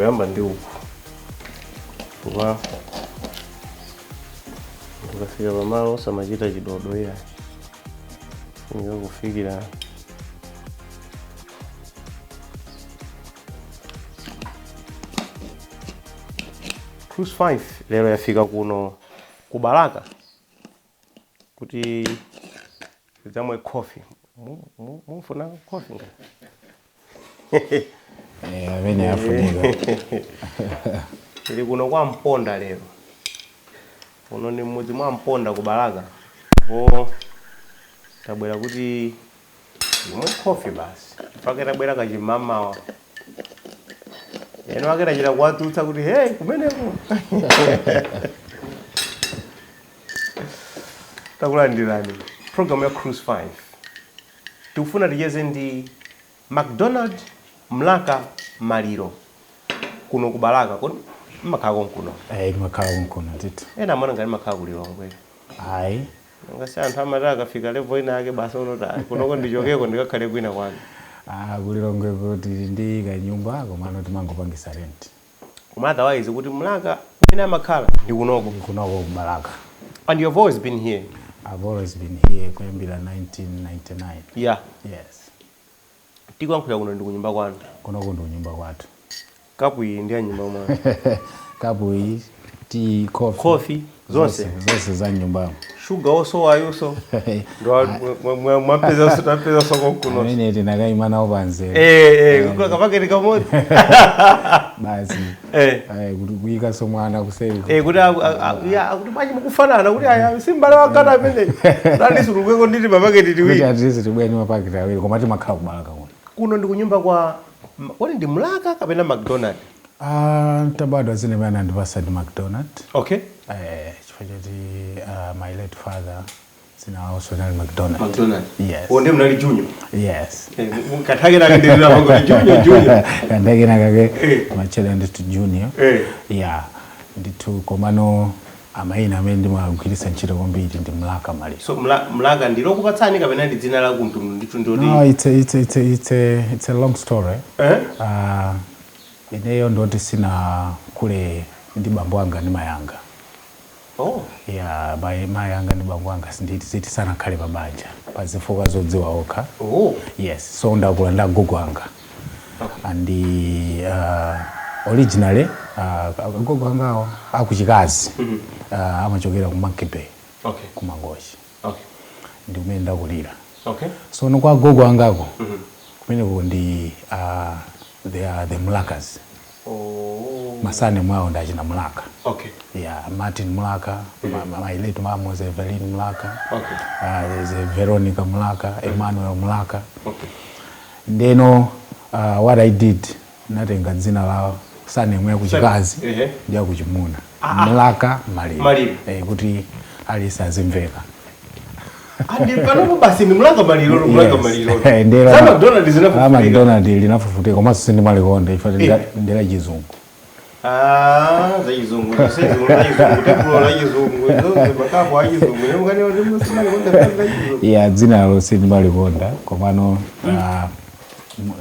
Ndikuyamba ndi uku kupa ndikafika pamalo osamachita chidodo iya ndikakufikira. Cruise 5 lero yafika kuno ku Balaka kuti tidzamwe coffee. Mufuna coffee nga? Eh, amene afunika. Tili kuno kwa Mponda lero. Kuno ndi mmudzi mwa Mponda ku Balaka. Po tabwera kuti timwe coffee basi. Pake tabwera kachimamawa. Eno ake tachita kuwadzutsa kuti hey, kumeneko. Takulandirani program ya Cruise 5. Tikufuna ticheze ndi McDonald Mlaka Maliro kuno ku Balaka. Kodi mmakhala konkuno? Eh, ndimakhala konkuno ndithu. Ena amaona ngati makhala ku Lilongwe. Ayi. Ngasi anthu amati akafika level ina yake basi unoti "Ah, kunoko ndichokeko ndikakhale kwina kwake." Ah, ku Lilongwe kuti ndi kanyumba, komano timangopangisa rent. Koma otherwise kuti Mlaka kumene amakhala ndi kunoko. Kunoko ku Balaka. And you've always been here? I've always been here kuyambira 1999. Yes. Tikuyankhula kuno ndi kunyumba kwanu? Kunoko ndi kunyumba kwathu. Kapu iyi ndi ya nyumba mwanu? Kapu iyi, tea, coffee. Coffee zonse? Zonse za nyumbamo. Shuga osowayuso mwapeza tapeza soko kuno? Amene tinakayima nawo panzere. Eh eh, kapaketi kamodzi. Basi. Eh. Eh, kuti kuyikaso mwana kuseri. Eh, kuti ya kuti bwanji mukufanana, kuti aya si mbale wakana amene ndalisulukweko nditi mapaketi kuti tiwiri. At least tibwere ndi mapaketi awiri, koma timakhala ku Balaka kuno. Kuno ndi kunyumba kwa kodi ndi Mlaka kapena McDonald? Ah, tabadwa zina imene anandipasa ndi McDonald. Okay. Eh, chifukwa choti my late father zina also nali McDonald. McDonald. Yes. O, ndi mnali junior? Yes. Eh, kathake nake ndilira pangoti junior junior. Kandakena kake machera ndithu junior. Yeah, ndithu, komano amayina amene ndimagwiritsa ntchito kwambiri ndi Mlaka Maliro. So Mlaka ndilokupatsani kapena ndi dzina la kumtundu ndithu ndoti? No, it's a long story. Eh? Ineyo ndoti sina kule ndi bambo anga ndi mayanga. Oh. Yeah, mai anga ndi bambo anga sinditi ziti sanakhale pa banja pazifukwa zodziwa okha. Oh. Yes, so ndakula ndi agogo anga. And originally agogo angawo akuchikazi amachokera ku Monkey Bay, ku Mangochi. Ndi kumene ndakulira. So no, kwa agogo angako kumeneko ndi they are the Mlakas. Oh. Ma surname awo ndi achina Mlaka. Yeah, Martin Mlaka, my late mom was Evelyn Mlaka. There's a Veronica Mlaka, Emmanuel Mlaka. Ndeno what I did, natenga dzina la surname ya kuchikazi ndi ya kuchimuna. Mlaka Maliro. Maliro. Eh, kuti aliyense azimveka. Andi panopo basi ndi Mlaka Maliro, Mlaka Yes. Maliro. Ndela Za McDonald Ah, zinafufutika. McDonald linafufutika, komanso sindimalikonda ifa ndela chizungu. Ah, za chizungu, zonse za chizungu, tebulo la chizungu, zonse makapu a chizungu. Nemukani kuti simalikonda za chizungu. Yeah, dzinalo sindimalikonda, komano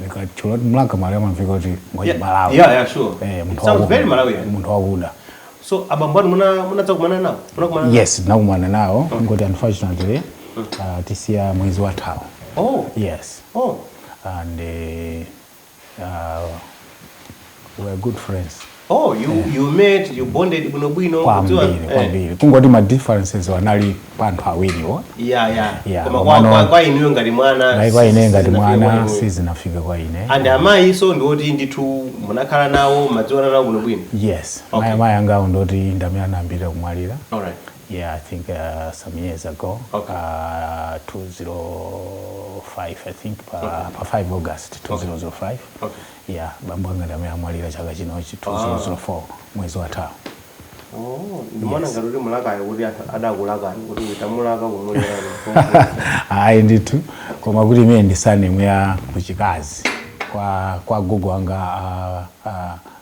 ikatchula kuti Mlaka Maliro amamveka kuti ngwachimalawi. Yeah, sure. Eh, It munthu sounds very Malawian. Munthu wakuda. So abambo anu munadza kumana nawo? Munakumana nawo? Yes, tinakumana nawo, ngoti unfortunately tisiya mwezi wathawo. Oh. Yes. Oh. And we were good friends. Oh, you met, you bonded bwino bwino. Kwambiri. Kudziwa. Kwambiri, kungoti ma differences wanali pa anthu awiriwo. Yeah. Yeah, Koma kwa, kwa inuyo ngati mwana. Nayi kwa ine ngati sizinafike kwa mwana inuyo. sizinafike kwa ine. And amayi so ndiwoti ndithu munakhala nawo, madziwana nawo bwino bwino? Yes. Okay. Mayi angawo ndoti ndamene anayambirira kumwalira. Alright. Yeah, I think some years ago. 205, I think, pa 5 August 2005. Yeah, bambo anga ndamene amwalira chaka chinochi 2004 mwezi wathawo. Oh, ndimaona ngati kuti Mulakayo kuti anthu adakulakani kuti utamulaka kumulirani. Ayi ndithu, koma kuti imene ndi surname ya kuchikazi kwa gogo anga,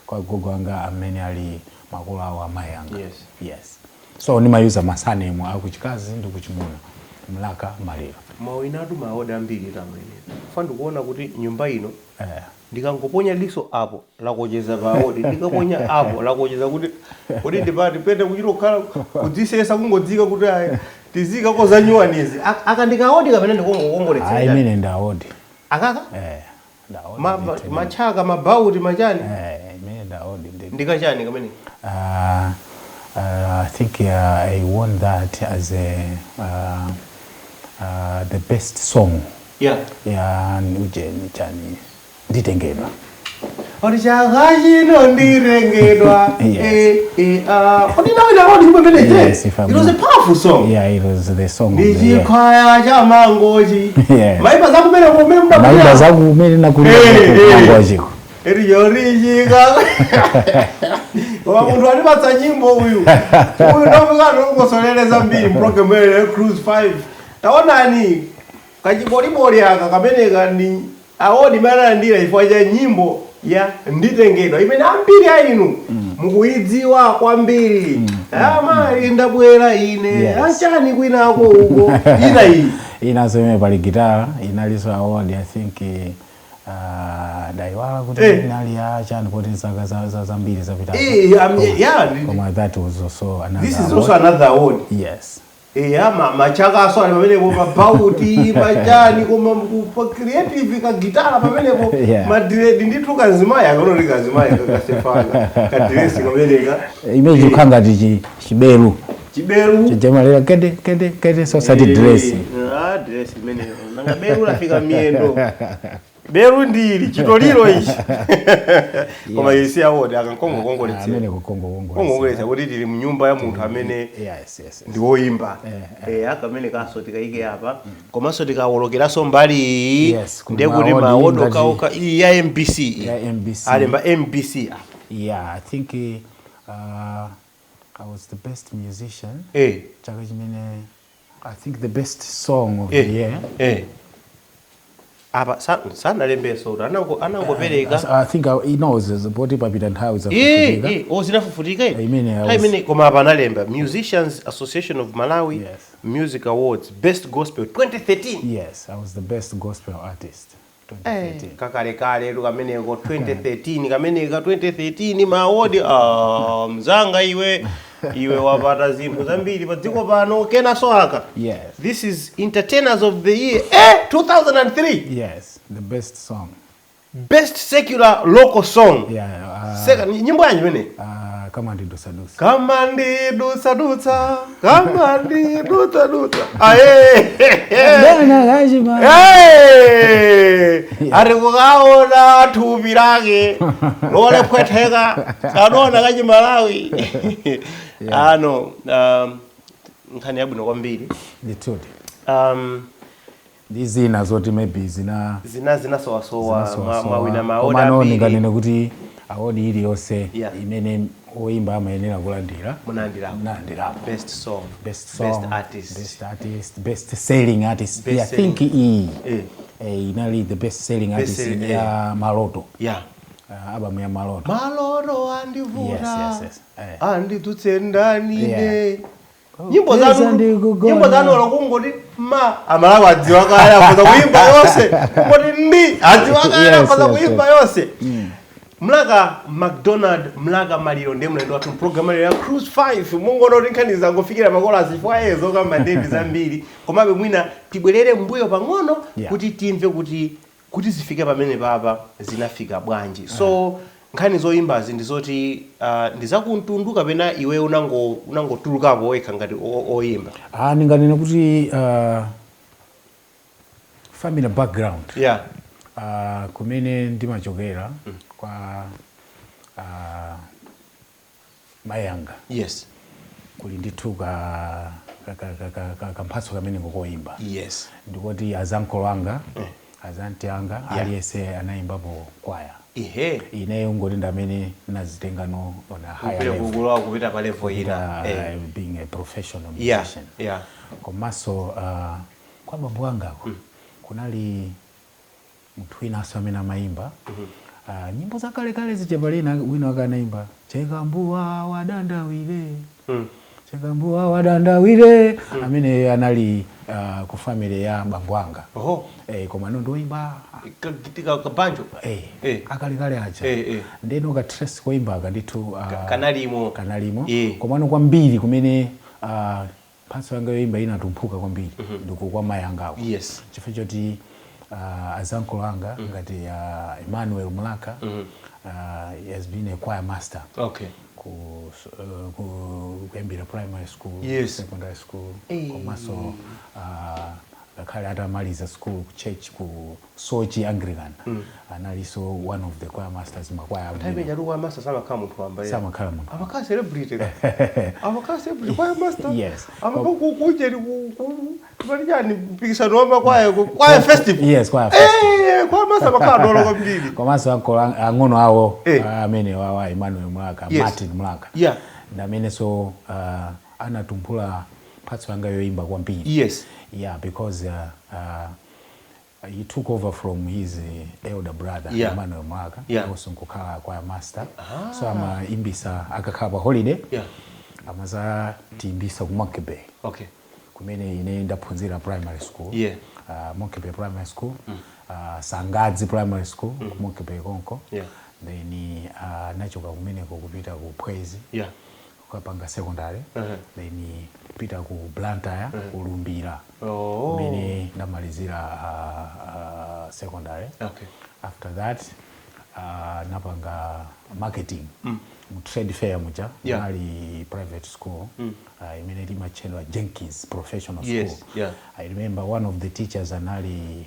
kwa gogo anga amene ali makolo awo amayi anga. Yes, so ndimayuza ma surname akuchikazi ndi kuchimuna, Mlaka Maliro. Mwawinatu ma award ambiri tamwene. Fa ndikuona kuti nyumba ino, ndikangoponya diso apo lakocheza pa award, ndikaponya apo lakocheza kuti kuti ndipati pete kuchita kukhala kudzisesa, kungodzika kuti ayi, tizika kozanyuwanizi. Aka ndika award kapena Ayi, ndikongokongoletsa? Imene ndi award. Akaka? Eh, ndi award ndithu. Machaka, mabauti, machani? Eh, imene ndi award ndithu. Ndikachani kamene? I think I won that as the best song ya ujeni chani, Nditengedwa. Oti chaka chino nditengedwa. Yes. Eh, eh, ah, kodi nawe nawodi nyimbo imene? Yes, if I'm It was a powerful song. Yeah, it was the song of the year. Ndichikhwaya cha Mangochi. Yes. Maipa zakumene kumene. Maimba zakumene nakulira Mangochiko. Eriyorichika, koma munthu andipatsa nyimbo uyu, uyu ndofika zambiri mpulogalamu ya Cruise 5. Taonani kachiboliboli aka kameneka, ndi award imene analandira chifukwa cha nyimbo ya Nditengedwa, imene ambiri a inu mukuyidziwa kwambiri. Ama ndabwera ine. Achani kwinako uko, ina iyi? Inaso imene pali gitara, inalinso award. I think ndaiwala kuti inali ya chani, kuti zaka zambiri zapitazo. Yeah, Koma that was also another this is award. also another award. Yes. Eya, machakaso ali pamenepo, mabauti, machani, koma pa creative kagitara pamenepo. Ma dread ndithu, kazimayi akanoti kazimayi kakasefana kadiresi kameneka. Imene chikukhala ngati chiberu. Chiberu. Chijamalera kede kede kede, sosati dress. Ah, dress imeneyo nanga beru lafika miyendo, beru ndili chitoliro ichi, koma isi award akankongo kongoletsera. Amene kukongo kongo. Kongoletsa kuti tili mnyumba ya munthu amene yes. ndi woyimba. Akamene kaso tikayike apa, komanso tikawolokeranso mbali iyi. Yes, kuli ndiye kuti ma award ma award okaoka, iyi ya MBC iyi. Ya MBC. Alemba MBC. Yeah, I think I was the best musician chaka chimene, I think the best song of the year. Apa sanalembenso kuti anangopereka. I think poti papita nthawi, zafufutika. Oh, zinafufutika. Imene I Nthawi imene, koma apa analemba Musicians Association of Malawi Music Awards, Best Gospel 2013. Yes, I was the best gospel artist 2013. Kakalekale tu kameneko, 2013 kameneka, 2013 ma award. Ah, mzanga iwe, iwe wapata zinthu zambiri pa dziko pano. Kenaso aka? Yes. This is Entertainers of the Year, 2003. Yes, the best song. Best secular local song. Yeah. Nyimbo yanji imene? Kama Ndidusadutsa. Kama ndidusadutsa, kama ndidusadutsa, aye. Bwana kachima. Hey! Ari kukaona thupi lake lolephwetheka, sadona kachimalawi ano. Nkhani yabwino kwambiri. Ndithudi. Ndi zina zoti maybe zina Zina zinasowasowa. Zinasowasowa. Mwawina ma award Komano ambiri. ndinganene kuti award iliyonse imene oyimba amayenera kulandira, Munalandirapo. Munalandirapo. Best song, best song, best artist, best artist, best selling artist. Best Yeah, I think selling. iyi inali the best selling Best artist selling, ya Maloto. Album ya Maloto. Maloto andivuta. Yes. Anditsutse ndani? Yeah. Nyimbo Pesa zanu, ndikugona. nyimbo zanu olokungoti ma Amalawi adziwa kale, akoza kuimba yonse. Kungoti ndi adziwa kale, akoza kuimba yonse. Mlaka McDonald Mlaka Maliro ndiye mlendo wathu mpulogalamu ya Cruise 5. Mungoona kuti nkhani zangofikira makolo azifwa ezo kamba ndendi zambiri, komabe mwina tibwerere mbuyo pang'ono kuti timve kuti zifike pamene papa zinafika bwanji. So nkhani zoyimbazi ndi zoti ndi zakumtundu kapena iwe unangotulukapo wekha ngati oyimba? Ah, ndinganene kuti family background, kumene ndimachokera kwa mayanga, kuli ndithu kamphatso kamene koyimba. Ndikuti azankolo anga, azanti anga, aliyense anayimbapo kwaya. Ineyo ngoti ndamene nazitengano on a higher Kupita level. Kukulowa kupita pa level ina. Being a professional musician. Komanso kwa bambo angako kunali munthu winanso amene amayimba nyimbo zakalekale zija. Palena wina wake anayimba, "Chekambuwa wadandawire." Chekambuwa wadandawire, amene anali ku family ya bambo anga. Oho. Koma no ndoyimba. Kabanjo. Akalekale aja. Ndeno ka trace koimba aka ndithu Kanalimo. Kanalimo. Komano kwambiri kumene mphatso yanga yoimba inatumphuka kwambiri ndiko kwa mayi angako, chifukwa choti azankolo anga ngati Emmanuel Mulaka, he has been a choir master kuyambira primary school, secondary school, komanso ngakhale atamaliza school ku church ku Soche Anglican, analinso one of the choir masters, makwaya. Nthawi imene choir master samakhala munthu wamba. Samakhala munthu. Amakhala celebrity, amakhala celebrity choir master. Yes. Amakhala kuchani, mpikisano wa makwaya, choir festival. Yes, choir festival. Choir master amakhala dolo kwambiri. Komanso ankolo ang'ono awo, amene wawa Emmanuel Mulaka, Martin Mulaka, ndamenenso anatumphula mphatso yanga yoimba kwambiri. Yeah, because he took over from his elder brother, Emmanuel Mulaka, also nkukhala choir master. So amaimbisa akakhala pa holiday, amazatiimbisa ku Monkey Bay, kumene ine ndaphunzira primary school. Monkey Bay Primary School, Sangadzi Primary School, ku Monkey Bay konko. Then nachoka kumeneko kupita ku Phwezi, kukapanga secondary. Then kupita ku Blantyre, ku Lumbira, kumene ndamalizira secondary. After that napanga marketing mu trade fair muja. Munali private school imene limatchedwa Jenkins Professional School. I remember one of the teachers anali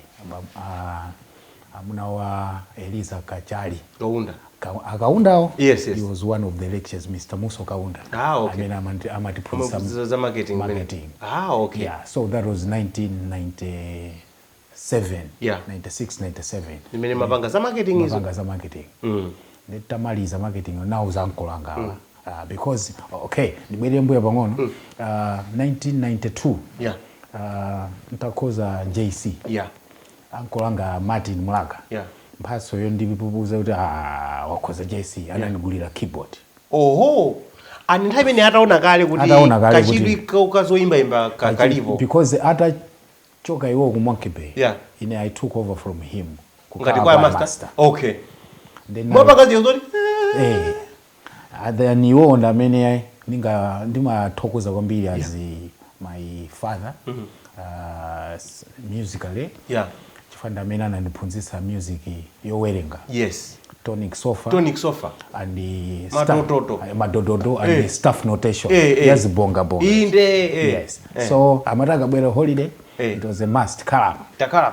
amuna wa Eliza Kachali. Kaunda. Akaundawo. Yes. He was one of the lecturers, Mr. Muso Kaunda, amene amatiphunzitsa Amaphunzitsa za marketing kumene. Marketing. Ah, okay. Yeah, so that was 1997, 96, 97. Imene mapanga za marketing izo. Mapanga za marketing. Nditamaliza marketing, nauza ankolo angawa, because, okay, ndibwerere mbuya pang'ono. 1992, ntakhoza JC, ankolo anga Martin Mulaka, mphatso yo ndipupuza kuti wakhoza JC, anandigulira keyboard. Oho, ani nthawi imene ataona kale kuti Ataona kale kachidwi kazoyimbayimba kalipo. Because atachoka iwo ku Monkey Bay, ine I took over from him kukhala Ngati choir choir master. Okay. Then Mwapanga zoti then iwo ndi amene ninga ndimathokoza kwambiri as my father musically, chifukwa ndi amene anandiphunzitsa music yowerenga, tonic sol-fa Tonic sol-fa. And the Madododo. Madododo and the staff notation yazibongabonga. Inde. Yes. So amati akabwera holiday, it was a must, khalapa. Takhala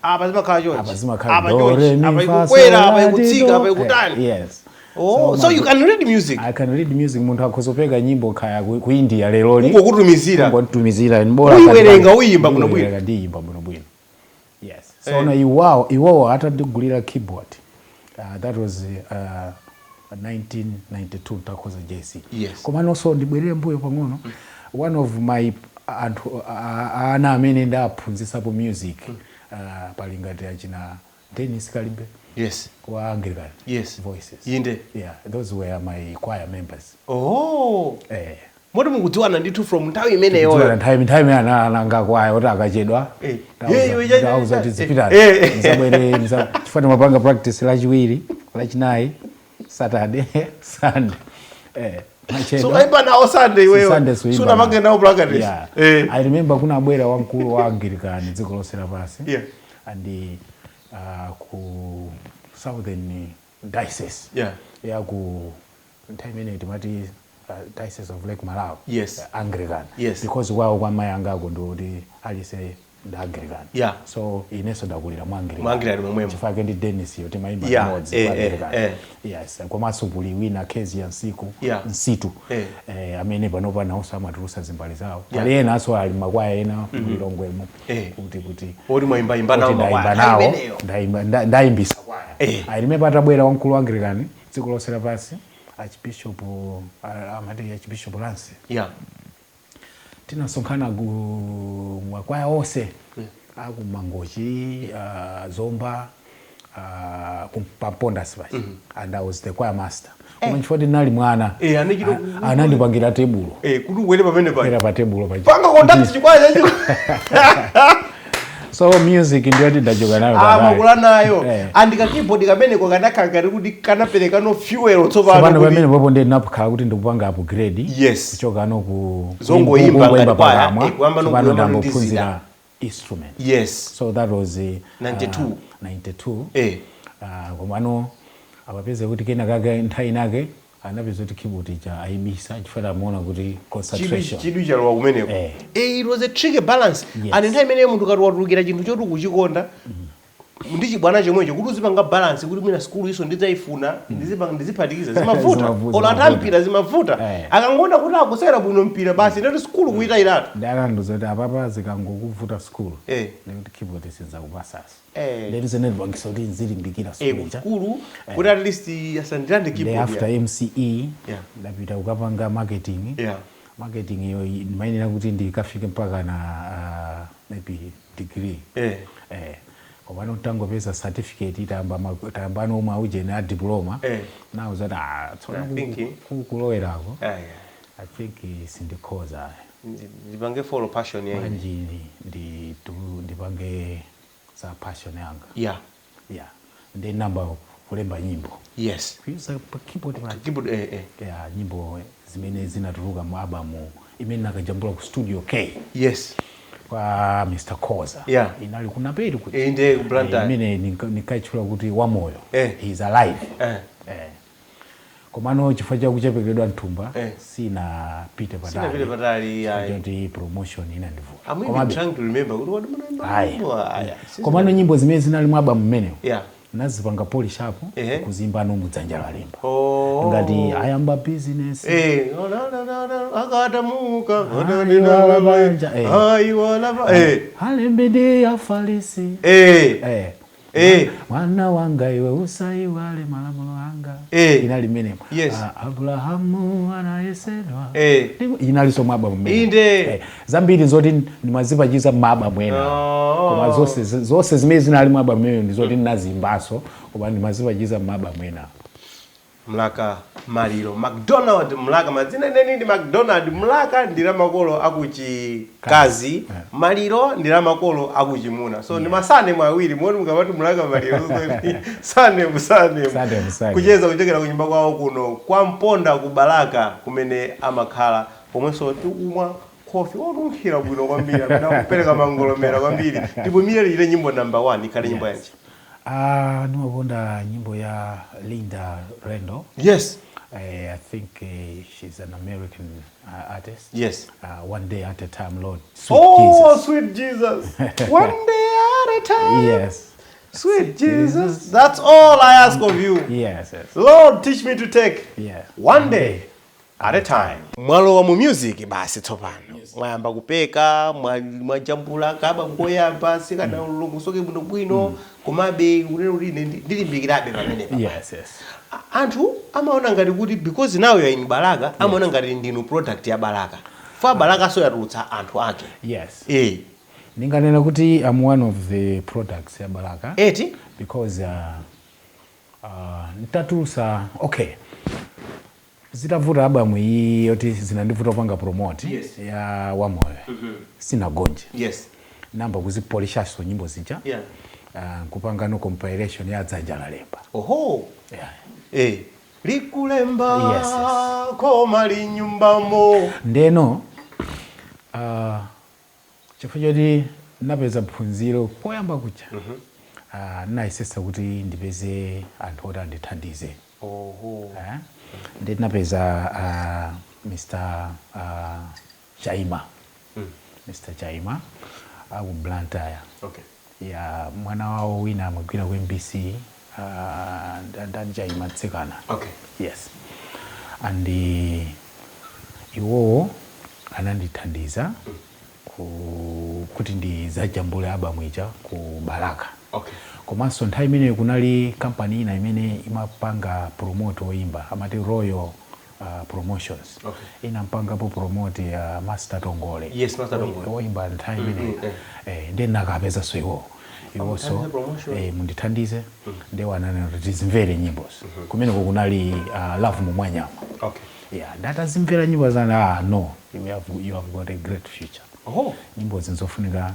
apa, zimakhala chonchi. Apa zimakhala Apa do, chonchi, re, mi, apa fa, ikukwera, sol, apa la, ti, ikutsika, do. Apa ikutani. Yes. Oh, so you can read music. I can read music. Munthu akhozopeka nyimbo kaya ku India leroli, Kungokutumizira. Kungotumizira, bola. Uyiwerenga, uyimba bwino bwino. Ndiyiwerenga, ndiyimba bwino bwino, yes. So no, iwawo atandigulira keyboard, that was 1992, takhoza JC. Koma nonso ndibwerere mbuyo pang'ono, one of my anthu ana amene ndaphunzisapo music, pali ngati achina Dennis Kalibe wa Anglican Voices. Inde. Yeah, those were my choir members. Oh. Eh. Moti mukudziwana ndithu from nthawi Kudziwana. imeneyoyo. Nthawi imene ananga kwaya kuti akachedwa, ndauza kuti zipitani, mzabwere chifukwa timapanga practice Lachiwiri, Lachinayi, Saturday, Sunday. So Machedwa. ayimba nawo Sunday iweyo? Sunday suimba Sunapange nawo. nawo practice? Yeah. I remember kunabwera wamkulu wa Anglican dziko lonse lapansi and ku Southern Diocese, ya ku nthawi imene timati Diocese of Lake Malawi, Anglican, because kwawo kwa mayi angako ndikuti alise ndi Anglican. So inenso ndakulira mwa Anglican. Mwa Anglican momwemo. Chifukwa ndi Dennis yo timayimba limodzi kwa Anglican. Yes, komanso kuli wina Kezia Nsiku, Nsitu, amene panopa nawonso amatulusa zimbali zawo. Pali ena aso ali makwaya ena mulilongwemo, kuti Oti mwayimbayimba nawo kuti makwaya ndayimba nthawi nawo, imeneyo. ndayimbisa kwaya. I remember atabwera wamkulu wa Anglican dziko lonse lapansi, Archbishop, amati Archbishop Lance, tinasonkhana ku makwaya onse aku Mangochi, Zomba, Pa Mponda pachi, and I was the choir master, koma chifukwa ndinali mwana, Anachita anandipangira tebulo. Kuti ukwere pamene paja. Kwera pa tebulo pachi. Panga conduct chikwaya chacho. So music ndiyoti ndachoka nayo patali. Makula nayo. And ka keyboard kameneko kanakhala ngati kuti kanapereka no fuel tsopano. Tsopano pamene popo ndiye ndinakhala kuti ndikupanga upgrade kuchoka no ku Zongoyimba kungoyimba ngati kwaya, pakamwa, kuyamba no tsopano kuyamba ndi ndambophunzira instrument. So that was 92. 92. Komano apapeze kuti kena kake nthawi inake anapeza kuti keyboard ija ayibisa chifukwa amaona kuti concentration. Chidwi chalowa kumeneko. It was a tricky balance. And nthawi imeneyo munthu kati watulukira chinthu choti ukuchikonda ndi chibwana chomwecho, kuti uzipanga balance kuti mwina skulu iso ndidzayifuna, ndizipanga, ndiziphatikiza, zimavuta. Olo anthu Zimavuta. ampira zimavuta. Akangoona kuti akusewera bwino mpira, basi, ndati skulu kuita iratu. Ndalanduza kuti apapa zikangokuvuta skulu, ndikuti keyboard sinzakupasaso. Ndeti zinendipangisa kuti nzilimbikira skulu ija. Skulu kuti at least asandilande Then keyboard. After MCE ndapita kukapanga marketing. Marketing iyo ndimayenera kuti ndikafike mpaka na maybe degree. Komano tangopeza certificate, tayamba tayamba nomwe aujeni a diploma, nawo zati, ah, tsono I think, kulowerako, Ah, yeah. I think sindikhoza. Ndipange follow passion yangu. Bwanji ndipange za passion yanga? Yeah, ndi namba kulemba nyimbo kuyuza pa keyboard pa Keyboard, Yeah, nyimbo zimene zinatuluka mu album imene nakajambula ku Studio K kwa Mr Koza. Inali kunaperi kuti Inde, ku Blantyre. Imene ninkayitchula kuti Wamoyo. He is alive. Komano chifukwa chakuchepekedwa mthumba, sinapite patali. Sinapite patali, ayi. Choti promotion inandivuta. I'm even trying to remember kuti wadi munaimba Ayi. nyimbo, aya. Komano nyimbo zimene zinali mu album mmenewo nazipanga polish up, kuzimba no mudzanja lalemba, ngati Ayamba Business. No, no, no, no, akatamuka. Ayiwala banja. Ayiwala ba. Alembe ndi Afarisi. Mwana wanga iwe, usaiwale malamulo anga. Inali menemo. Ah, Abrahamu anayesedwa. Inalinso mu album mmene. Zambiri zoti ndimazipachiza ma album ena. Koma zonse zonse zimene zinali mu album imeneyo ndi zoti ndinazimbaso, koma ndimazipachiza ma album ena. Mlaka Maliro, McDonald Mlaka, madzina neni ndi McDonald. Mlaka ndi la makolo akuchikazi, Maliro ndi la makolo akuchimuna, so ndi ma surname awiri moti mukamati Mlaka Maliro, surname, surname. Surname, surname. Kucheza kuchokera kunyumba kwawo kuno kwa Mponda ku Balaka kumene amakhala, pomwenso tikumwa khofi otunkhira bwino kwambiri amene akupereka mangolomera kwambiri. Ndipo imire nyimbo number 1 ikhale nyimbo yanji? Ah, nimakonda nyimbo ya Linda Randall. I think she's an American artist. One Day at a Time, Lord. Sweet Oh, Jesus. Sweet Jesus. One day at a time. Sweet Jesus. That's all I ask of you. Lord, teach me to take one day at a time. Mwalowa mu music basi tsopano. Mwayamba kupeka, mwajambula kaba ngoyamba sikana ulongosoke bwino bwino, komabe unene kuti ine ndilimbikirabe pamenepa. Yes. Anthu amaona ngati kuti because now you are in Balaka, amaona ngati ndinu product ya Balaka. Fa Balaka so yatulutsa anthu ake. Yes. Ndinganena kuti I'm one of the products ya Balaka. Eti? Because ntatulusa, okay, zitavuta album iyi yoti zinandivuta kupanga promote ya Wamoyo, sinagonje. Namba kuzipolishaso nyimbo zija, kupanga no compilation ya Dzanja Lalemba. Oho. Likulemba Yes. koma linyumbamo. Ndeno chifukwa choti napeza phunziro poyamba kuja, nayesesa kuti ndipeze anthu oti andithandize. Ndi napeza Mr Chaima, Mr Chaima aku Blantyre. Ya, mwana wawo wina amagwira ku MBC, ndani, Chaima Tsikana. Yes, and iwowo anandithandiza kuti ndizajambule album ija ku Balaka. Komanso nthawi imeneyo kunali kampani ina imene imapanga promote oyimba, amati Royal Promotions. Inampangapo promote ya Master Tongole. Yes, Master Tongole. Oyimba nthawi imeneyo. Mm, Ndi nakapezanso iwo. Iwonso Amuthandize promotion. Mundithandize. Ndiwo ananena kuti tizimvere nyimbozo. Kumeneko kunali Love Mumwanyama. Yeah, ndatazimvera nyimbo zana, "Ah, no, you have got a great future." Nyimbo zinzofunika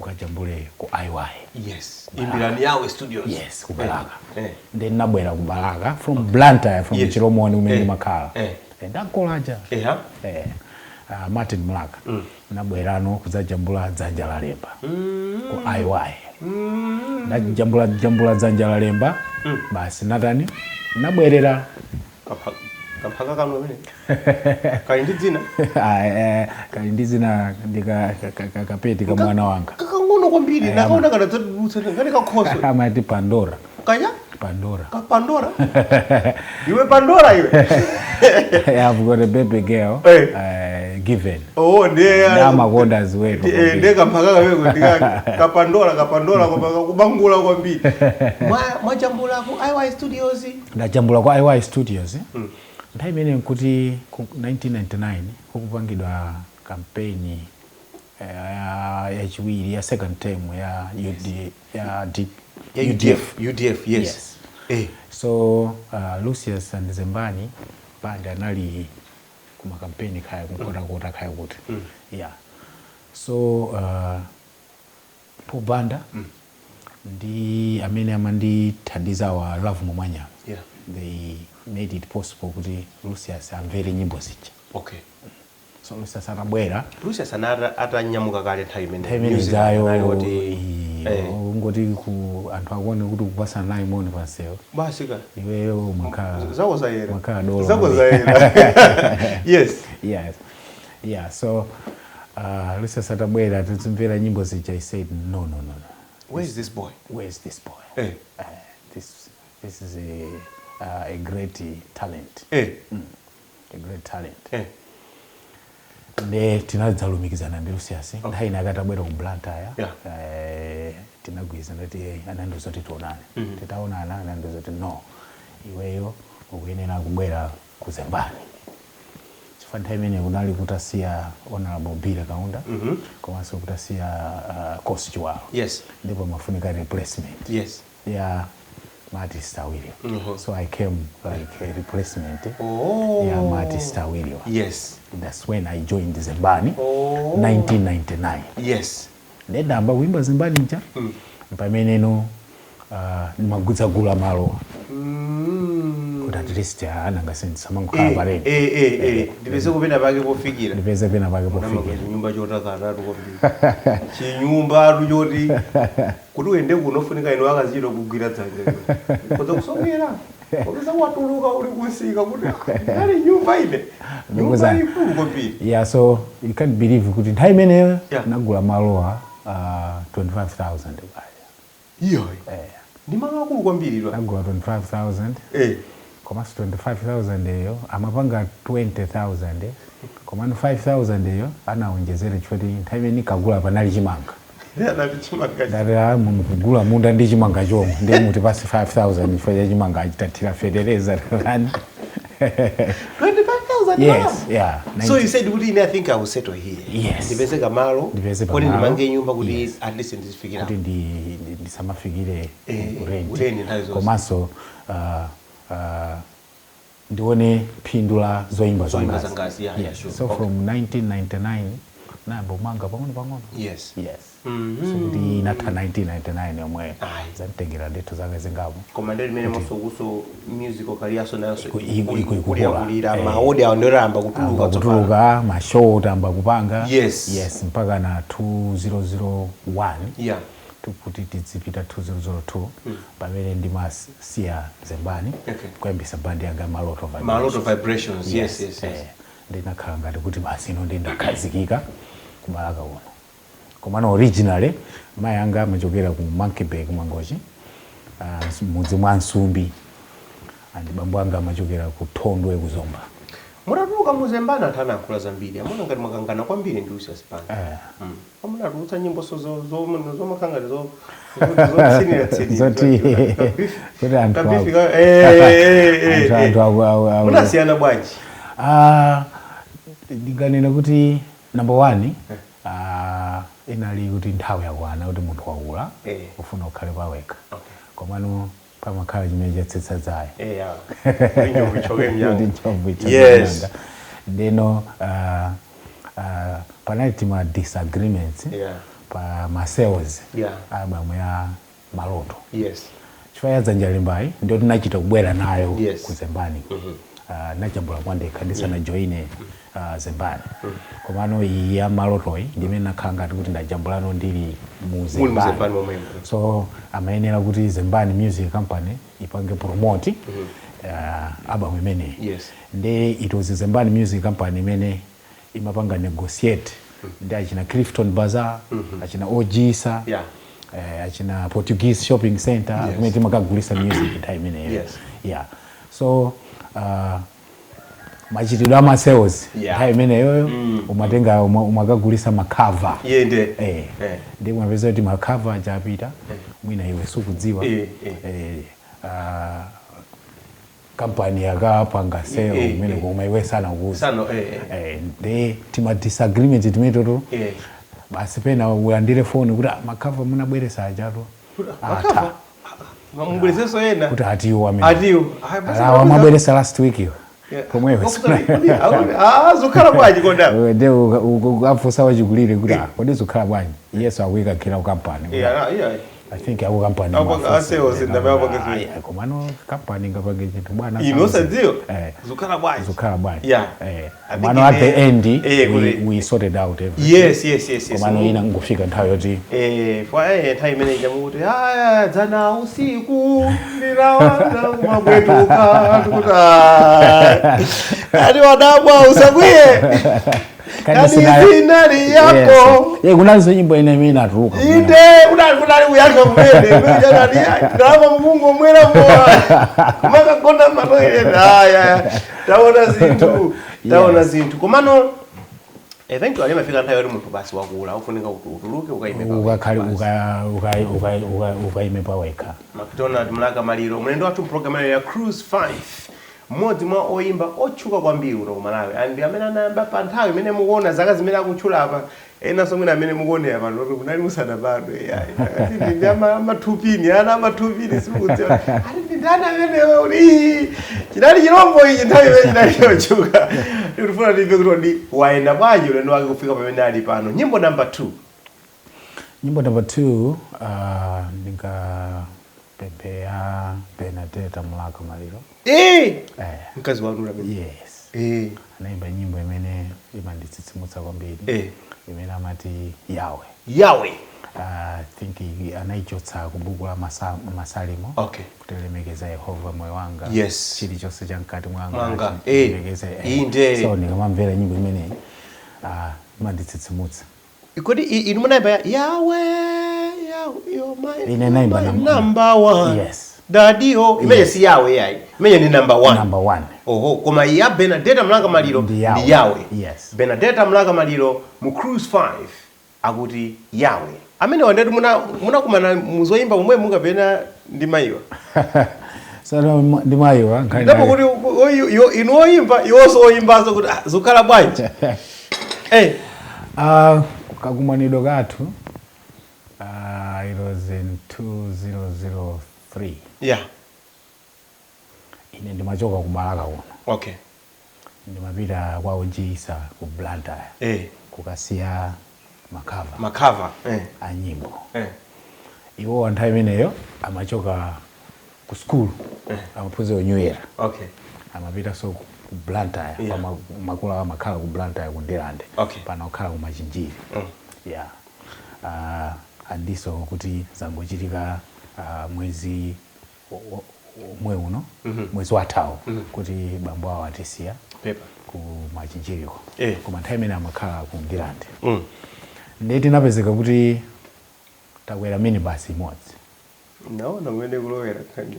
ukajambule ku IY. Yes, Imbirani Yawe Studios. Yes, ku Balaka. Then nabwera ku Balaka from Blantyre, from Chilomoni kumene ndimakhala. Ndakolaja Martin Mlaka. Nabwerano kudzajambula Dzanja la Lemba ku IY. Ndajambula jambula Dzanja la Lemba, basi, natani, nabwerera. Kamphaka kanu amene kali ndi dzina? Ah, kali ndi dzina, ndi kapeti ka mwana wanga. Kakang'ono kwambiri, nakaona kanadzadutsa ngati kakhoswe. Amati Pandora. Kaya? Pandora. Ka Pandora, iwe Pandora iwe. I've got a baby girl, Given. Oh, ndiye. Ndamakonda ziweto. Ndiye kamphaka kameko ndika kapandora, kapandora, koma kakubangula kwambiri. Mwajambula ku IY Studios? Ndajambula kwa IY Studios. Nthawi imene nkuti ku 1999 kukupangidwa kampeni yachiwiri ya second term ya UD, ya D, Ya UDF, UDF, yes. Yes. So Lucius and Zembani Band anali kuma kampeni, khaya kunkotakota, khaya kuti, yeah. So Paul Banda ndi amene amandithandiza wa Love Mumwanyama, they made it possible kuti Lucius amvere nyimbo zija. So Lucius atabwera, Lucius anata atanyamuka kale nthawi imene nthawi imene music ijayo. anali kuti Ungoti ku anthu akuone kuti kupasana naye moni pansewu, basi ka iweyo mwakhala zako zayera. Mwakhala dolo. Zako zayera, yes. Yes, yeah. So Lucius atabwera, tizimvera nyimbo zija, he said, "No, no, no, no." "Where is this boy?" "Where is this boy?" This is a great talent. A great talent. Nde tinadzalumikizana ndi Lucius. Nthawi ina akatabwera ku Blantyre, tinagwirizana kuti anandiuza kuti tionane. Titaonana anandiuza kuti, "No, iweyo ukuyenera kubwera ku Zembani," chifukwa nthawi imene kunali kutasiya Honorable Billy Kaunda komanso kutasiya Kosi Chiwalo, ndipo mafunika replacement ya maartist awiri. So I came like a replacement ya maartist awiriwa. That's when I joined Zembani, 1999. Ndendamba kuimba Zembani nja pameneno ndimagudzagula malowa kuti at least ananga sindisamangokhala pareni. Ndipeze kupena pake pofikira. Ndipeze pena pake pofikira. Chinyumba chotakatatu kwambiri, chinyumba choti kuti uyende kuno ufunika ino akaziro kugwira dzanja koza kusokera, popeza watuluka uli kusika kuti, "Ah, ndali nyumba ine, nyumba ikulu kwambiri." Yeah, so you can't believe kuti nthawi imeneyo nagula malowa 25,000 baya. Iyo ndi malo akulu kwambiri lwa. Nagula 25,000, komanso 25,000 eyo amapanga 20,000, komano 5000 eyo anawonjezera chifukwa nthawi imene nikagula panali chimanga. Anati chimanga. Ndati, "Ah, mukugula munda ndi chimanga chomwe, ndiye mutipase 5000 chifukwa cha chimanga, achitathira fetereza tani." 25,000? Yes, yeah. So you said kuti, "Ine I think I will settle here." Yes. Ndipeze kamalo Ndipeze kuti pamalo. ndimange nyumba kuti at least ndizifikira kuti ndisamafikire ku rent. Ku rent nthawi zonse. Komanso ndione phindu la zoyimba Zoyimba zangazi. zangazi, yeah, Yes. So Okay. from 1999 nayamba kumanga pang'ono pang'ono. Yes. So kuti inatha 1999 yomweyo, Ayi. zanditengera ndithu zaka zingapo. Koma ndi limene monso musical career so nayo Ikukula. Kulira maodi awo ndoyamba kutuluka Amba tsopano. kutuluka, mashow tamba kupanga. Yes, mpaka na 2001, kuti tizipita 2002, pamene ndimasiya Zembani kuyambisa bandi yanga, Maloto Vibrations. Maloto Vibrations, yes. Ndinakhala ngati kuti basi ino ndindakhazikika kubalaka kuno. Komano originally mayi anga amachokera ku Monkey Bay, Mangochi, mudzi mwa Nsumbi, and bambo anga amachokera ku Thondwe, kuzomba. Mutatuluka muzembani, anthu anayankhula zambiri, amuna ngati mwakangana kwambiri ndi Lucius Banda. Amunatulutsa nyimbo so zomakhala ngati zotsinira tsinira. Zoti kuti anthu anthu Munasiyana bwanji? Ah, ndinganena kuti number one, Inali kuti nthawi yakwana kuti munthu wakula, ufuna ukhale pawekha. Komano pamakhala chimene chatsitsa dzaye. Yeah, kuti njovu ichoke mnyanga. Kuti njovu ichoke mnyanga. Ndeno panali tima disagreements pa ma sales album ya Maloto. Chifukwa ya Dzanja Limbayi ndio tinachita kubwera nayo ku Zembani. Nachambula kwandekha ndisanajoine Zembani. Komano iyi ya Malotoyi ndimene nakhala ngati kuti ndajambulano ndili mu Muli mu Zembani. Zembani momwemo. So amayenera kuti Zembani Music Company ipange promote album imeneyi. Ndi it was Zembani Music Company imene imapanga negotiate ndi achina Clifton Bazaar, achina Ogisa, achina Portuguese Shopping Center, kumene timakagulisa music nthawi imeneyo. Yeah, so machitidwe ama sales nthawi imeneyoyo, umatenga umakagulisa ma cover. Yende. Ndi umapeza kuti ma cover aja apita, mwina iwe sukudziwa. Kampani yakapanga sale kumene, koma iwe sanakuuza. Sano, eh. Ndi tima disagreement timetoto. Basi, pena ulandire foni kuti, "Ah, ma cover munabweresa ajatu Ma cover mubweresenso ena." Kuti atiwo amene Atiwo. Ah, basi. Alawa mabweresa last week iwo pomweyo. Ah, zikhala bwanji konda? Nde afusa wachikulire kuti, "Ah, kodi zikhala bwanji?" Yesu akuyikakhira ku kampani. I think aku kampani. A sales ndamene apanga zimene. Komano kampani ingapange chinthu, bwana? Inu osadziwa? Eh. Zikhala bwanji? Zikhala bwanji? I think Komano at the end eh, we sorted out everything. Komano ina ngofika nthawi yoti Fwa nthawi imene chamukuti aya dzana usiku ndinawana kumabwetuka, ndikuti, "Ah, ati wadabwa, usakwiye." Kani Kani zinali yako. Yes. Yeah, kunalinso nyimbo ina imene inatuluka. Inde, kunali kuyankha kumene chanati ndalama mukungomwera mowa, kumakagonda ma toilet. Aya, taona zinthu, taona zinthu. Komano eventually imafika nthawi yoti munthu basi wakula, ufunika kuti utuluke, ukaime pawekha ukakhale basi. Ukaime pawekha. MacDonald Mlaka Maliro, mlendo wathu mpulogalamu ya Cruise 5, mmodzi mwa oyimba otchuka kwambiri kuno ku Malawi, and amene anayamba pa nthawi imene mukuona zaka zimene akutchula apa, enanso mwina amene mukuonera pano kuti kunali musanabadwe. Yayi, ndi amathupini, ana amathupini, simukudziwa ati ndi ndani amenewo, kuti ii, chinali chirombo ichi nthawi imene chinali chotchuka. Tikufuna timve kuti kodi wayenda bwanji ulendo wake kufika pamene ali pano. Nyimbo number 2. Nyimbo number 2, ndingapempheya Benadeta Mlaka Maliro. Mkazi wanu amene? Yes. Anaimba nyimbo imene imanditsitsimutsa kwambiri, imene amati Yawe. Yawe. I think anaichotsa ku buku la Masalimo, kuti lemekeza Yehova, moyo wanga, chilichonse cha mkati mwanga Mwanga. Lemekeze, Inde. So ndikamamvera nyimbo imeneyi, imanditsitsimutsa. Kodi inu munayimba ya Yawe, Yawe, you're my, Ine naimba my number one? Yes. Dadio imene si Yawe yayi, imene ni number one. Number one. Oho, koma ya Benadeta Mlaka Maliro Ndi Yawe. Ndi Yawe. Yes. Benadeta Mlaka Maliro mu Cruise 5 akuti Yawe. Amene wandetu munakumana muzoyimba momwe mungapena ndi mayiwa? So ndi mayiwa nkhani Ndipo kuti inu oyimba, iwonso oyimbanso, kuti, ah, zikukhala bwanji? Kakumanidwe kathu, it was in 2003. Ine ndimachoka ku Balaka kuno, ndimapita kwa Ojisa ku Blantyre kukasiya ma cover Ma cover. A nyimbo. Iwo nthawi imeneyo amachoka ku school, amaphunzira New Year, amapitanso ku Blantyre. Kwa makolo awo amakhala ku Blantyre, ku Ndirande. Pano akhala ku Machinjiri. Yeah, andiso kuti zangochitika mwezi omwe uno, mwezi wathawo, kuti bambo awo atisiya Pepa. ku Machinjiriko. Koma nthawi imene amakhala ku Ndirande, ndiye tinapezeka kuti takwera minibus imodzi. Naona kumene kulowera nkhani.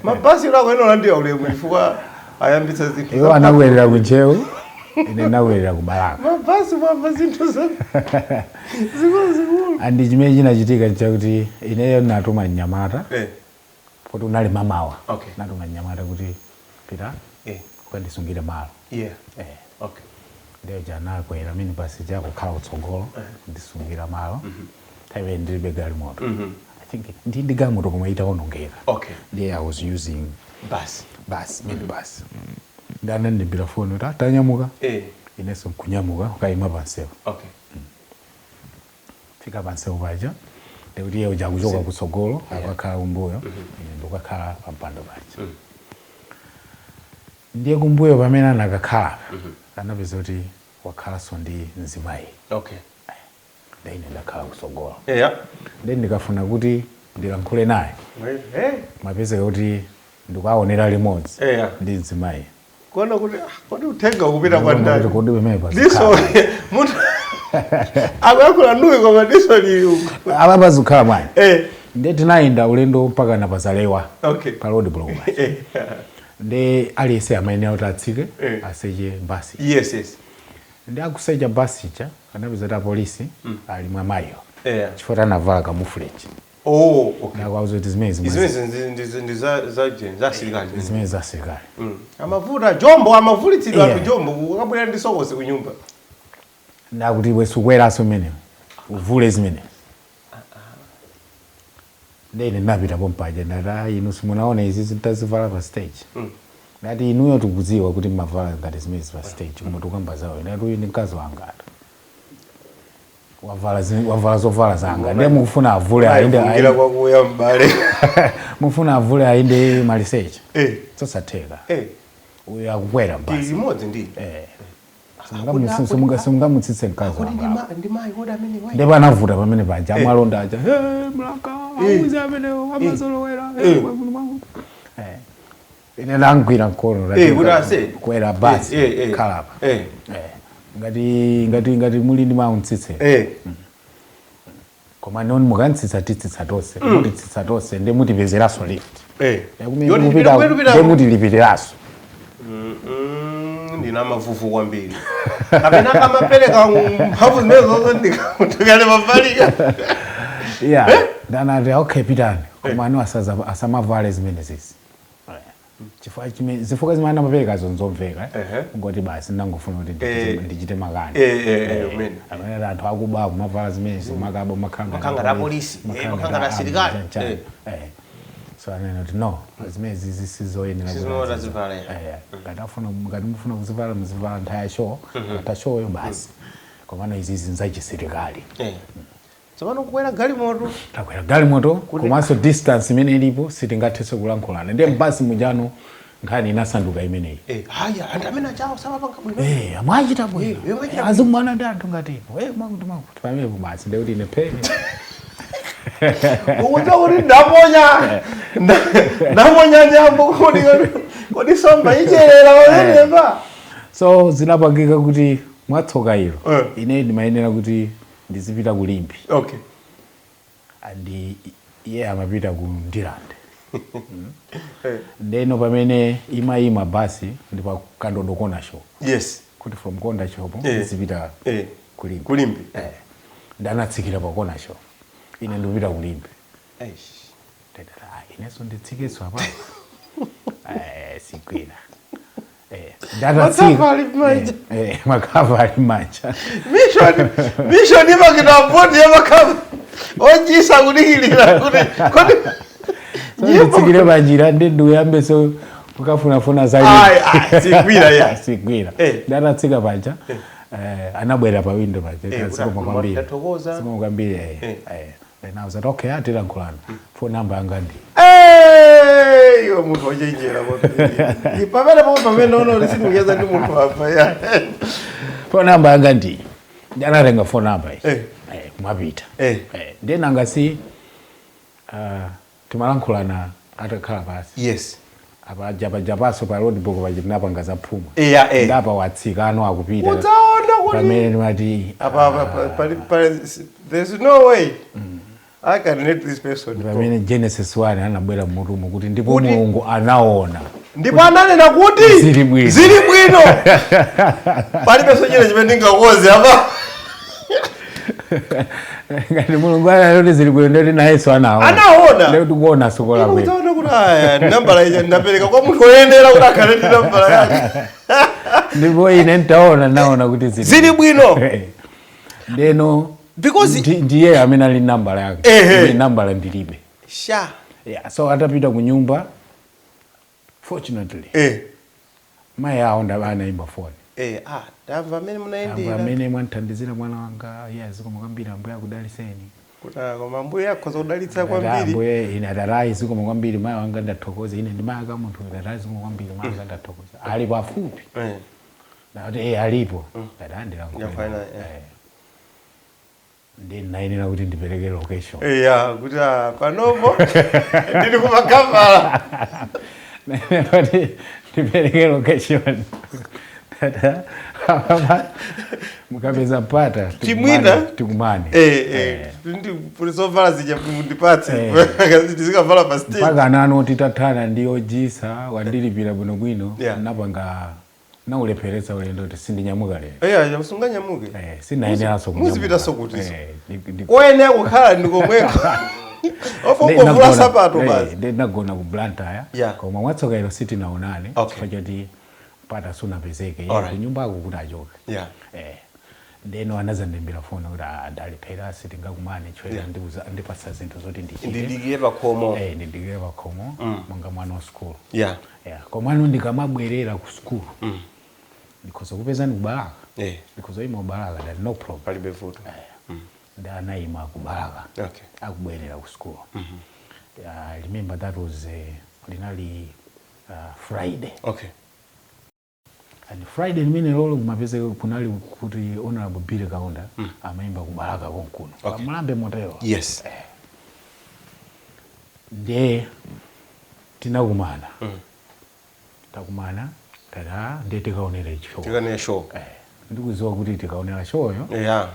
Mabasi ulakwena ulandira ulemu chifukwa ayambitsa zinthu. Iwo anakwerera ku Ntcheu, ine ndinakwerera ku Balaka. Mabasi mwamva zinthu za zikulu zikulu. Andi chimene chinachitika chakuti ineyo natuma mnyamata, poti unali mamawa. Natuma mnyamata kuti, "Pita ukandisungire malo." Ndiyo janakwera minibus jakukhala kutsogolo, ndisungira malo. Nthawi ndilibe galimoto. I think ndi galimoto koma itaonongeka. Ndiye I was using bus. Bus, minibus. Ndanandimbira foni kuti, "Tanyamuka." Inenso nkunyamuka kukayima pansewu. Fika pansewu paja, ndikuti iye uja akuchoka kutsogolo, akakhala kumbuyo, ine ndikukakhala pampando paja. Ndiye kumbuyo pamene anakakhala, anapeza kuti wakhalanso ndi mzimayi. Ndaine ndakhala kutsogolo. Ndiye ndikafuna kuti ndilankhule naye, mapezeka kuti ndikuaonera limodzi ndi mzimayi. Kuona kuti, ah, kodi uthenga ukupita kwa ndani? Kodi pamene Diso munthu akuyankhula nduwi koma diso lili uku. Apa pazikhala bwanji? Ndiye tinayenda ulendo mpaka na pazalewa, pa road block paja. Ndi aliyense amayenera kuti atsike, aseche basi. Ndi akusecha basi cha, anapeza kuti apolisi ali mwa mayiyo, chifukwa anavala camouflage. Oh, okay. Ndakauza kuti zimene zimene ndi za asilikali. Zimene za asilikali. Amavuta jombo, amavulitsidwa anthu jombo, ukabwera ndi sokosi ku nyumba. Ndakuti iwe sukweranso mmene uvule zimene. Ndene ndinapita pompaja, ndati, "Ah, inu simunaone izi zitazivala pa stage." Ndati, "Inuyo tikudziwa kuti mmavala ngati zimezi pa stage, koma tikukamba zawo." Ndati, "Uyu ndi mkazi wanga, wavala wavala zovala zanga, ndiye mukufuna avule ayende Ayifungira kwakuya m'bale. Mufuna avule ayende maliseche? Zosatheka. Uyu akukwera Tili basi." limodzi ndi Eh. Simungamutsitse mkazi Kodi wanga. ndi mayi kodi amene wayi? Ndipo anavuta pamene paja, amalonda aja, "Hey, Mlaka, auze amenewo amazolowera." Mwakuti, mwakuti. Ine ndangwira mkono. Kuti ase. Kwera basi. Khalapa. Ngati muli ndi mawu, mtsitse. Koma noni mukantsitsa, titsitsa tonse, mutitsitsa tonse, ndi mutipezeranso lift. Kumene Yoti mupita- tipita kupita. Ndi mutilipiriranso. Ndina mavuvu kwambiri kapena kamapereka mphamvu zimene zonse ndikale mafalika. Yeah, ndanati, "Okay, pitani, koma anu asamavale zimene zizi," chifukwa zifukwa zimene amaperekazo nzomveka, eh. Ngoti basi ndangofuna kuti ndichite makani. Umene. Amene anthu akuba kumavala zimene makaba Makhala ngati apolisi, makhala ngati asilikali. So anena kuti, "No, zimene zizi sizoyenera kuti Sizoyenera zivala, yeah. Ngati afuna, ngati mufuna kuzivala, muzivala nthawi ya show, ata showyo basi, komano izizi nzachisilikali." Tsopano kukwera galimoto. Takwera galimoto, komanso distance imene ilipo sitingathenso kulankhulana. Ndiye mbasi mujano nkhani inasanduka imeneyi. Haya, anthu amene achawo samapanga bwino. Mwachita bwino. Mwachita. Azimwana ndi anthu ngati inu, mwakuti mwakuti. Pamenepo basi ndekuti ine pheni. Ukuta kuti ndaponya ndaponya nyambo, kodi somba icherera pamenepa? So zinapangika kuti mwatsoka ilo, ine ndimayenera kuti ndizipita ku Limbe, and iye amapita ku Ndirande. Ndeno pamene imayima basi ndi pa Kandodo Corner Shop, kuti from corner shop ndizipita ku Limbe. Ku Limbe. Ndanatsikira pa corner shop, ine ndikupita ku Limbe. Eish. Ndadati, "Ah, inenso nditsikenso apa." Sigwira. Ndatatsika. Makava ali m'manja. Makava ali m'manja. Mission imakita bodi yamakava ojisa kudikilira kuti kodi So nditsikire panjira, ndi ndikuyambeso kukafunafuna za Ayi, ayi, sigwira ya. Sigwira. Ndatatsika paja, anabwera pa window paja. "Zikomo kwambiri." Ndathokoza. "Zikomo kwambiri." Then I was like, "Okay, atilankhulana, phone number yanga ndi." Eh, iwe munthu wochenjera kwambiri. Pamene pomwe pamene ono kuti sindikucheza ndi munthu apa ya. "Phone number yanga ndi." Anatenga phone number iyi. Kumapita. Ndiye nanga si timalankhulana atakhala pasi. Apa japajapaso pa road block paja tinapanga zaphuma. Eya, eh. Ndapa watsika ano akupita. Udzaona kuti Pamene ndimati apa pali there's no way I can let this person go. Pamene Genesis 1 anabwera mmutumu kuti ndipo Kuti- Mulungu anaona. Ndipo ananena kuti Zili bwino. Zili bwino, palibenso china chimene ndingakoze apa. Ngati Mulungu anati zili bwino, ndoti nayenso anaona. Anaona. Ndikuti kuona sokola bwino. Udzaona Kuti aya nambala ija ndapereka kwa munthu woyenera kuti akhale ndi nambala yake. Ndipo ine ntaona, naona kuti zili Zili bwino. Ndeno Because ndiye amene ali nambala yake. Ine nambala ndilibe. Sha. Yeah, so atapita ku nyumba, fortunately mayi awo anayimba foni. Ah, ndamva amene munayendera. Amene mwanthandizira mwana wanga, iye zikomo kwambiri, ambuye akudaliseni. Kuti koma ambuye akhoza kudalitsa kwambiri. Ambuye, ine atarayi zikomo kwambiri mayi wanga, ndathokoza, ine ndi mayi aka munthu, atarayi zikomo kwambiri mayi wanga, ndathokoza, ali pafupi? Ndati eh, alipo. Ndati andilankhula. Yankhula naye, eh. Ndi nayenera kuti ndipereke location. Iya, kuti panopo ndili kumakhavala. Nayenera kuti ndipereke location. Tata apa mukapeza pata Chimwina? tikumane. Eh, ndi zovala zija mundipatse. Ndizikavala pa stage. Mpaka nano titathana ndi ojisa wandilipira bwinobwino. Napanga naulepheretsa ulendo kuti sindinyamuka lero. Iya, usunganyamuke. Eh, sinayeneranso kunyamuka. Muzipita kuti Eh, koyenera kukhala ndikomweko. Opo ngovula sapato basi. Ndinagona ku Blantyre. Koma mwatsoka ilo sitinaonane chifukwa choti mpata sunapezeke kunyumbako kuti achoke. Eh, ndeno anazandimbira foni kuti ndalephera, sitingakumane chwera. Ndipatsa zinthu zoti ndichite. Ndidikire pakhomo. Eh, ndidikire pakhomo monga mwana wa skulu. Yeah. Komano ndikamabwerera ku skulu ndikhoza kupezani kubalaka. Ndikhoza ima kubalaka, that no problem. Palibe vuto. Ndi anayima kubalaka akubwerera ku school. I remember that was linali Friday. And Friday limene lolo kumapezeka kunali kuti Honorable Billy Kaunda amayimba kubalaka konkuno. Pamulambe motero. Ndiye tinakumana. Takumana, tata ndiye tikaonera show. Tikaonera show. Eh, ndikudziwa kuti tikaonera showyo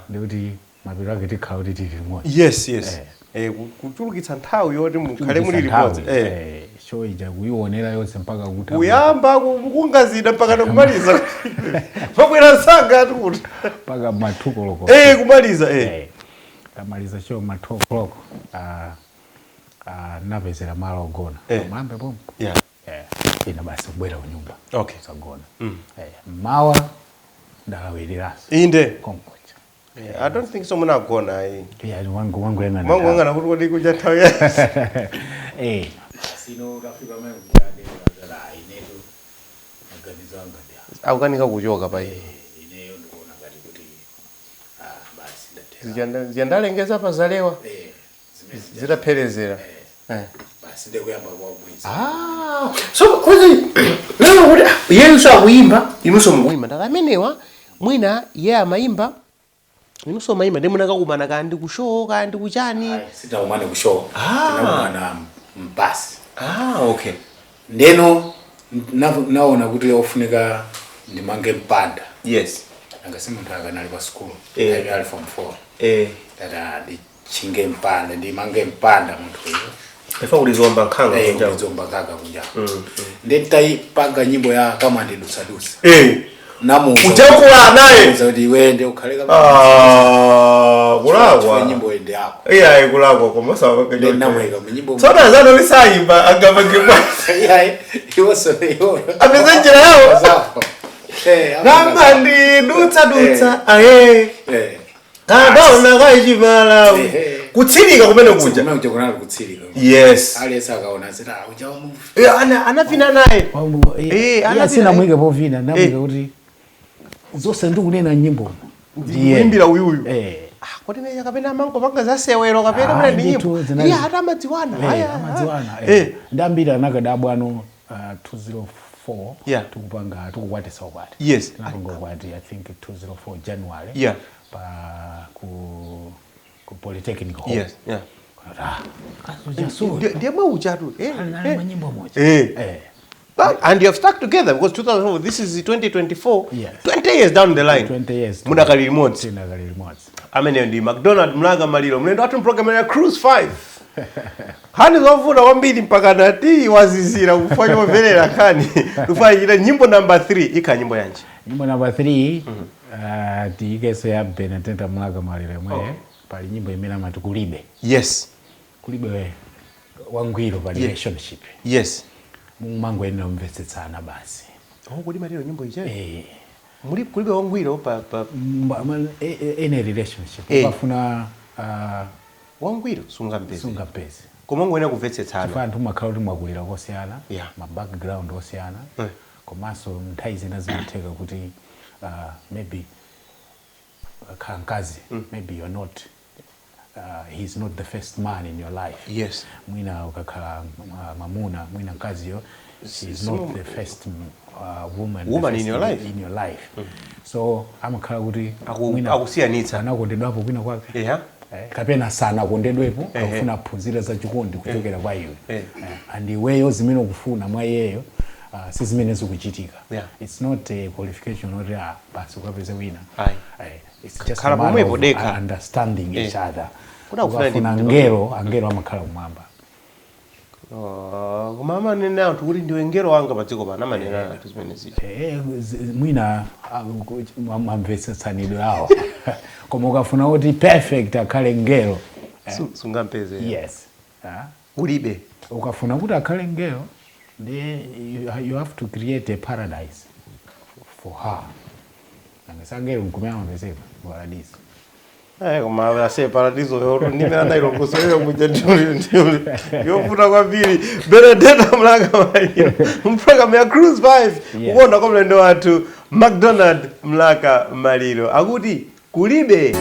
ndikuti mapiro ake tikhala kuti tili limodzi. Yes. Eh, kuchulukitsa nthawi yoti mukhale muli limodzi. Nthawi, show ija kuionera yonse mpaka kuti Kuyamba kungazida mpaka nakumaliza. Pabwera msanga ati kuti. Mpaka ma 2 koloko. Eh, kumaliza eh. Eh, tamaliza show ma 2 o'clock, napezera malo ogona. Mulambe pompo. Ina basi kubwera kunyumba. Sagona. Mawa ndalawiriranso konkocha. I don't think so munagona ayi. Yeah, wangu wangu yang'ana. Mangu wangana kuti kodi kuja nthawi ya. Eh, sino ukafika mwe kujade kazala ineto maganizo anga ndi Akukanika kuchoka pa iye. Ineyo ndikuona ngati kuti basi ndathera. Ziyandalengeza pa zalewa. Eh, zimene Zitapherezera. Basi ndikuyamba kwabweza. Ah, so kuti lero kuti iyenso akuyimba, inunso mukuyimba, ndati amenewa mwina iye amayimba, inunso mayimba, ndi munakakumana kandi ku show kandi kuchani? Sitakumane ku show. Tinakumana mbasi. Ah, okay. Ndeno naona kuti ofunika ndimange mpanda. Angasi munthu akanali pa school. Ali form 4. Tata ndichinge mpanda, ndimange mpanda munthu uyo. Ifa kulizomba nkhanga kunja. Kulizomba nkhanga kunja. Nditayipanga nyimbo ya kama ndidutsadutsa. Namuuza. Ujakula naye. Namuuza kuti iwe ndi ukhale kama Ah, kulakwa. nyimbo ende yako. Iya, kulakwa koma sawa. Ndi namweka mu nyimbo. Tsono azano lisayimba angapange kwa. Iya, iwonso iwo. Apeze njira yawo. Zawo. Eh, Kama ndidutsa dutsa aye. Kadaona kaichimala. Kutsirika kumene kuja. Kumene kuja kunali kutsirika. Aliyense akaona ziti ah, uja wamu. Eh, anavina naye. Anavina Sinamwike povina, ndamwike kuti zonse ndikunena nyimbo ndiye. Kuimbira uyuyu. Eh. Ah, kodi neya kapena amango panga zasewero kapena Ah, muna ndi ndithu, nyimbo. zinali Iye ati amadziwana. Eh, amadziwana. Ndi ambiri anakadabwano 204 tikupanga, tikukwatisa ukwati. Tinapanga ukwati I think 204 January. Pa ku Polytechnic Hall. Kunati, ah, kazuja. Ndiye mwe uchatu. Ali manyimbo moja. But, and you have stuck together because 2004, this is 2024, 20 years down the line. 20 years. Mudakali limodzi. Tinakali limodzi. Ameneyo ndi McDonald Mlaka Maliro, mlendo wathu program ya Cruise 5. Nkhani zovuta kwambiri mpaka nati wazizira kufanya omverera nkhani. Tufanyira nyimbo number 3, ikha nyimbo yanji? Nyimbo number 3 tiyikeso ya Benedetta Mlaka Maliro imwe. Pali nyimbo imene amati Kulibe. Kulibe we. Wangwiro pa relationship. Mumangoyenera kumvetsetsana basi. Oh, kodi matero nyimbo ija? Eh. Muli kulibe wangwiro pa Any relationship, ukafuna wangwiro sungampeze. Sungampeze. Koma ungoyenera kumvetsetsana. Chifukwa anthu makhala kuti mwakulira kosiyana, ma background osiyana, komanso nthawi zina zimatheka kuti maybe khala mkazi, maybe you're not he's not the first man in your life. Mwina ukakhala mamuna, mwina mkaziyo is not the first woman, the Woman in first your life. In your life. So amakhala kuti mwina Akusiyanitsa. anakondedwapo kwina kwake, kapena sanakondedwepo, akufuna aphunzire za chikondi kuchokera kwa iwe. And iweyo zimene ukufuna mwa iyeyo si zimene zikuchitika. It's not a qualification oti ah, basi ukapeze wina. Ayi. It's just Khala a matter pomwepo of dekha. Understanding each other. Kuna kufuna Ukafuna ngelo, angelo amakhala kumwamba. Oh, koma amanena anthu kuti ndiwe ngelo wanga pa dziko pano, amanena anthu zimene zija. Mwina mamvetsetsanidwe awo, koma ukafuna kuti perfect akhale ngelo, Sungampeze. Yes. Ah. Ulibe. Ukafuna kuti akhale ngelo, then you have to create a paradise for her. Angesangelo nkumene amapezeka paradiso. Koma ase paradiso yoro ndimene anayilongosolera muja ndiyo yovuta kwambiri. Benedetta Mlaka Maliro mpulogalamu ya Cruise 5, kukonda kwa mlendo wathu MacDonald Mlaka Maliro akuti kulibe.